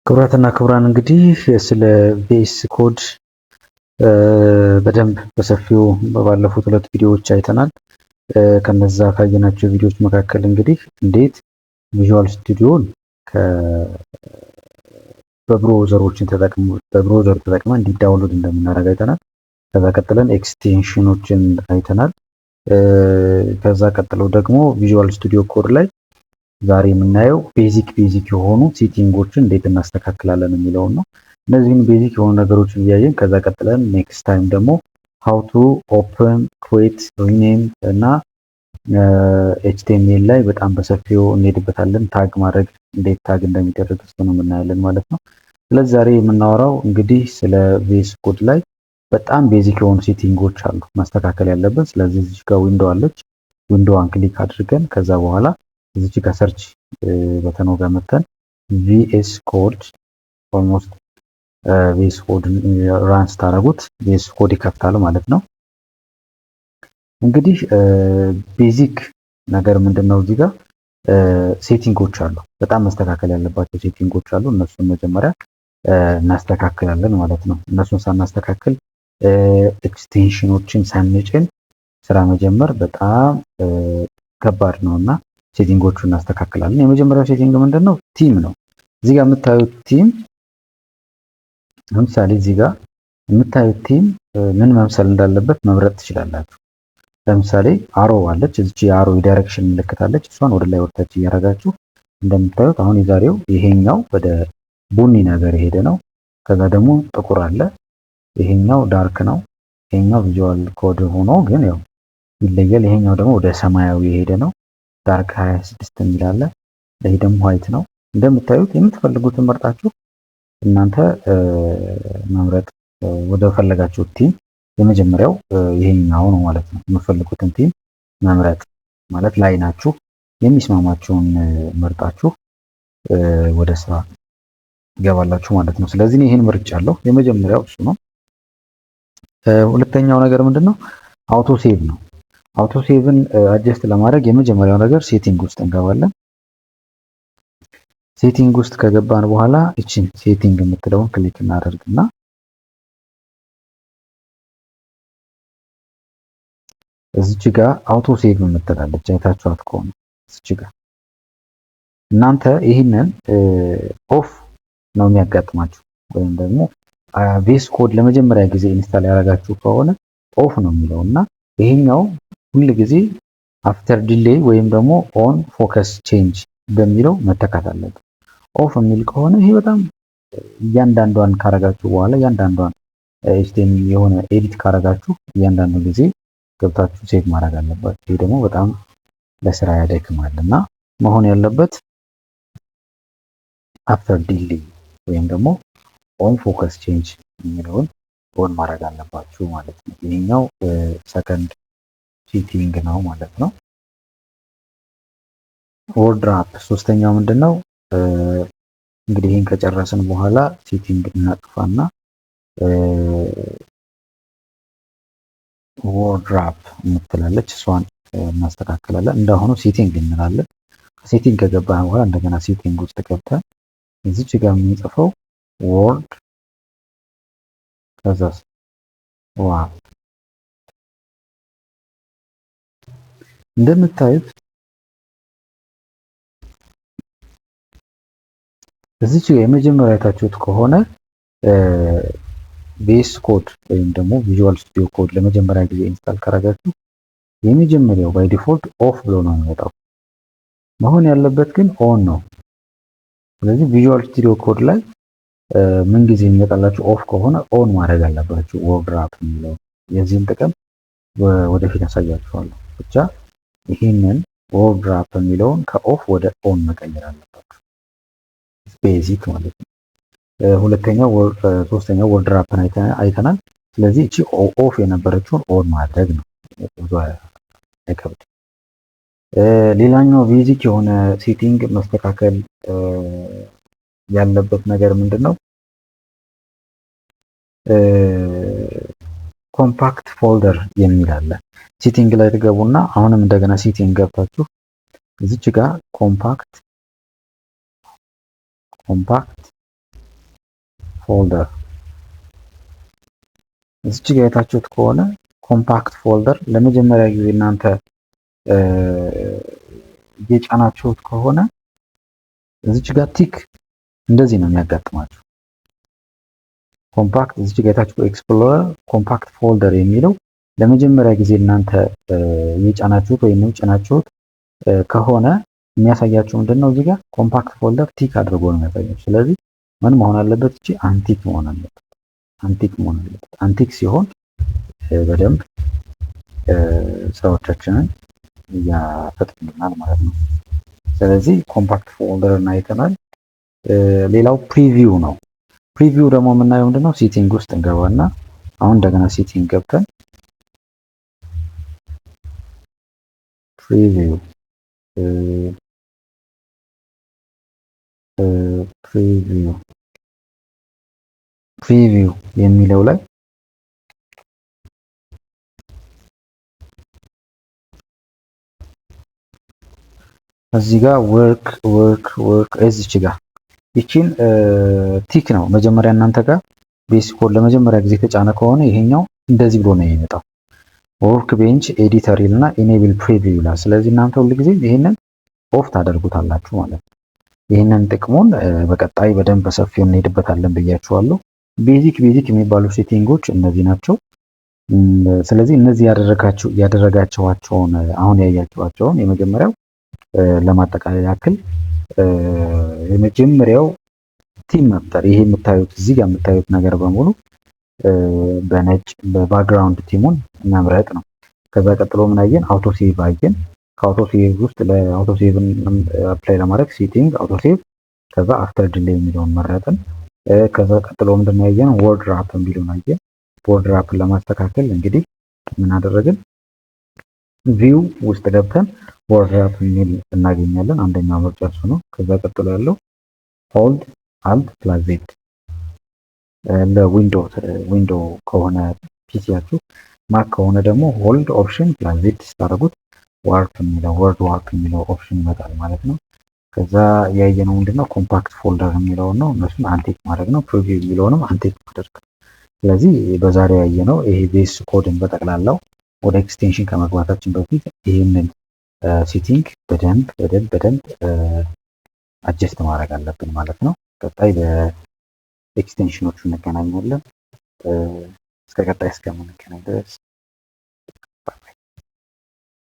ክቡራትና ክቡራን፣ እንግዲህ ስለ VS Code በደንብ በሰፊው ባለፉት ሁለት ቪዲዮዎች አይተናል። ከነዛ ካየናቸው ቪዲዮዎች መካከል እንግዲህ እንዴት Visual Studio ን በ browser ኦችን በ browser ተጠቅመን እንዴት download እንደምናደርግ አይተናል። ከዛ ቀጥለን extension ኦችን አይተናል። ከዛ ቀጥለው ደግሞ Visual Studio Code ላይ ዛሬ የምናየው basic የሆኑ setting ኦችን እንዴት እናስተካክላለን የሚለውን ነው። እነዚህን basic የሆኑ ነገሮችን እያየን ከዛ ቀጥለን next time ደግሞ how to open፣ create፣ rename እና HTML ላይ በጣም በሰፊው እንሄድበታለን። Tag ማድረግ፣ እንዴት tag እንደሚደረግ እሱ ነው የምናያለን ማለት ነው። ስለዚህ ዛሬ የምናወራው እንግዲህ ስለ VS Code ላይ በጣም basic የሆኑ setting ኦች አሉ ማስተካከል ያለብን። ስለዚህ እዚህ ጋር window አለች። Window ዋን click አድርገን ከዛ በኋላ እዚች ጋር search button ኦ ጋር መተን VS Code፣ almost VS Code run ስታደርጉት VS Code ይከፍታል ማለት ነው። እንግዲህ basic ነገር ምንድን ነው? እዚህ ጋር setting ኦች አሉ፣ በጣም መስተካከል ያለባቸው setting ኦች አሉ። እነሱን መጀመሪያ እናስተካክላለን ማለት ነው። እነሱን ሳናስተካክል፣ extension ኦችን ሳንጭን ስራ መጀመር በጣም ከባድ ነው እና setting ኦቹ እናስተካክላለን። የመጀመሪያው setting ምንድን ነው? Theme ነው። እዚህ ጋር የምታዩት theme፣ ለምሳሌ እዚህ ጋር የምታዩት theme ምን መምሰል እንዳለበት መምረጥ ትችላላችሁ። ለምሳሌ arrow አለች፣ እዚች የ arrow የ direction ምልክት አለች። እሷን ወደ ላይ ወደታች እያደረጋችሁ እንደምታዩት አሁን የዛሬው ይሄኛው ወደ ቡኒ ነገር የሄደ ነው። ከዛ ደግሞ ጥቁር አለ። ይሄኛው dark ነው። ይሄኛው Visual Code ሆኖ ግን ያው ይለያል። ይሄኛው ደግሞ ወደ ሰማያዊ የሄደ ነው። Dark 26 የሚል አለ። ይሄ ደግሞ white ነው። እንደምታዩት የምትፈልጉትን መርጣችሁ እናንተ መምረጥ ወደ ፈለጋችሁት theme፣ የመጀመሪያው ይሄኛው ነው ማለት ነው። የምትፈልጉትን theme መምረጥ ማለት ላይ ናችሁ የሚስማማችሁን መርጣችሁ ወደ ስራ ትገባላችሁ ማለት ነው። ስለዚህ ይህን መርጫለሁ። የመጀመሪያው እሱ ነው። ሁለተኛው ነገር ምንድን ነው? Auto save ነው። Auto save ን adjust ለማድረግ የመጀመሪያው ነገር setting ውስጥ እንገባለን። Setting ውስጥ ከገባን በኋላ እቺን setting የምትለውን click እናደርግና እዚች ጋር auto save የምትላለች አይታችኋት ከሆነ እዚች ጋር እናንተ ይህንን off ነው የሚያጋጥማችሁ ወይም ደግሞ VS Code ለመጀመሪያ ጊዜ install ያደረጋችሁ ከሆነ off ነው የሚለው እና ይሄኛው ሁል ጊዜ after delay ወይም ደግሞ on focus change በሚለው መተካት አለበት። Off የሚል ከሆነ ይሄ በጣም እያንዳንዷን ካረጋችሁ በኋላ፣ እያንዳንዷን HTML የሆነ edit ካረጋችሁ እያንዳንዱ ጊዜ ገብታችሁ save ማድረግ አለባችሁ። ይሄ ደግሞ በጣም ለስራ ያደክማል እና መሆን ያለበት after delay ወይም ደግሞ on focus change የሚለውን on ማድረግ አለባችሁ ማለት ነው። ይሄኛው second setting ነው ማለት ነው። Word wrap ሶስተኛው ምንድን ነው? እንግዲህ ይህን ከጨረስን በኋላ setting እናጥፋና word wrap የምትላለች እሷን እናስተካክላለን። እንዳሁኑ setting እንላለን። Setting ከገባን በኋላ እንደገና setting ውስጥ ገብተን እዚች ጋር የምንጽፈው word ከዛስ wrap። እንደምታዩት እዚች ጋር የመጀመሪያ አይታችሁት ከሆነ VS Code ወይም ደግሞ Visual Studio Code ለመጀመሪያ ጊዜ install ካረጋችሁ የመጀመሪያው by default off ብሎ ነው የሚወጣው። መሆን ያለበት ግን on ነው። ስለዚህ Visual Studio Code ላይ ምን ጊዜ የሚመጣላችሁ off ከሆነ on ማድረግ አለባችሁ word wrap የሚለው። የዚህን ጥቅም ወደፊት ያሳያችኋለሁ። ብቻ ይህንን word wrap የሚለውን ከ off ወደ on መቀየር አለባችሁ። Basic ማለት ነው። ሁለተኛው ሶስተኛው word wrap ን አይተናል። ስለዚህ እቺ off የነበረችውን on ማድረግ ነው። ብዙ አይከብድም። ሌላኛው basic የሆነ setting መስተካከል ያለበት ነገር ምንድን ነው? Compact folder የሚል አለ። Setting ላይ ትገቡና አሁንም እንደገና setting ገብታችሁ እዚች ጋር compact Folder እዚች ጋር የታችሁት ከሆነ compact folder ለመጀመሪያ ጊዜ እናንተ እየጫናችሁት ከሆነ እዚች ጋር tick እንደዚህ ነው የሚያጋጥማችሁ። Compact እዚች ጋር የታችሁ Explorer compact folder የሚለው ለመጀመሪያ ጊዜ እናንተ እየጫናችሁት ወይም ጭናችሁት ከሆነ የሚያሳያችሁ ምንድን ነው? እዚህ ጋር compact folder tick አድርጎ ነው የሚያሳያችሁ። ስለዚህ ምን መሆን አለበት? እቺ untick መሆን አለበት። Untick መሆን አለበት። Untick ሲሆን በደንብ ስራዎቻችንን እያፈጥንልናል ማለት ነው። ስለዚህ compact folder ን አይተናል። ሌላው preview ነው። Preview ደግሞ የምናየው ምንድነው? Setting ውስጥ እንገባና አሁን እንደገና setting ገብተን preview የሚለው ላይ እዚህ ጋር work እዚች ጋር ይቺን tick ነው መጀመሪያ እናንተ ጋር VS Code ለመጀመሪያ ጊዜ የተጫነ ከሆነ ይሄኛው እንደዚህ ብሎ ነው የሚመጣው። Workbench editor ይልና enable preview ይላል። ስለዚህ እናንተ ሁል ጊዜ ይሄንን off ታደርጉታላችሁ ማለት ነው። ይህንን ጥቅሙን በቀጣይ በደንብ በሰፊው እንሄድበታለን ብያችኋለሁ። Basic የሚባሉ setting ኦች እነዚህ ናቸው። ስለዚህ እነዚህ ያደረጋችኋቸውን አሁን ያያችኋቸውን የመጀመሪያው ለማጠቃለል ያክል የመጀመሪያው theme መፍጠር፣ ይሄ የምታዩት እዚህ ጋር የምታዩት ነገር በሙሉ በነጭ በ background theme ኡን መምረጥ ነው። ከዛ ቀጥሎ ምን አየን? Auto save አየን። ከ auto save ውስጥ ለ auto save apply ለማድረግ setting፣ auto save፣ ከዛ after delay የሚለውን መረጥን። ከዛ ቀጥሎ ምንድን ነው ያየነው? Word wrap የሚለውን አየን። Word wrap ን ለማስተካከል እንግዲህ ምን አደረግን? View ውስጥ ገብተን word wrap የሚል እናገኛለን። አንደኛው ምርጫ እሱ ነው። ከዛ ቀጥሎ ያለው hold Alt plus Z ለ Window ከሆነ PC ያችሁ፣ Mac ከሆነ ደግሞ hold Option plus Z ስታደርጉት warp የሚለው word warp የሚለው option ይመጣል ማለት ነው። ከዛ ያየነው ምንድነው? Compact folder የሚለውን ነው። እነሱን untick ማድረግ ነው። Preview የሚለውንም untick ማድረግ። ስለዚህ በዛሬው ያየነው ይሄ VS Code ን በጠቅላላው ወደ extension ከመግባታችን በፊት ይህንን setting በደንብ በደንብ በደንብ adjust ማድረግ አለብን ማለት ነው። ቀጣይ በ extension ኦቹ እንገናኛለን። እስከ ቀጣይ እስከምንገናኝ ድረስ።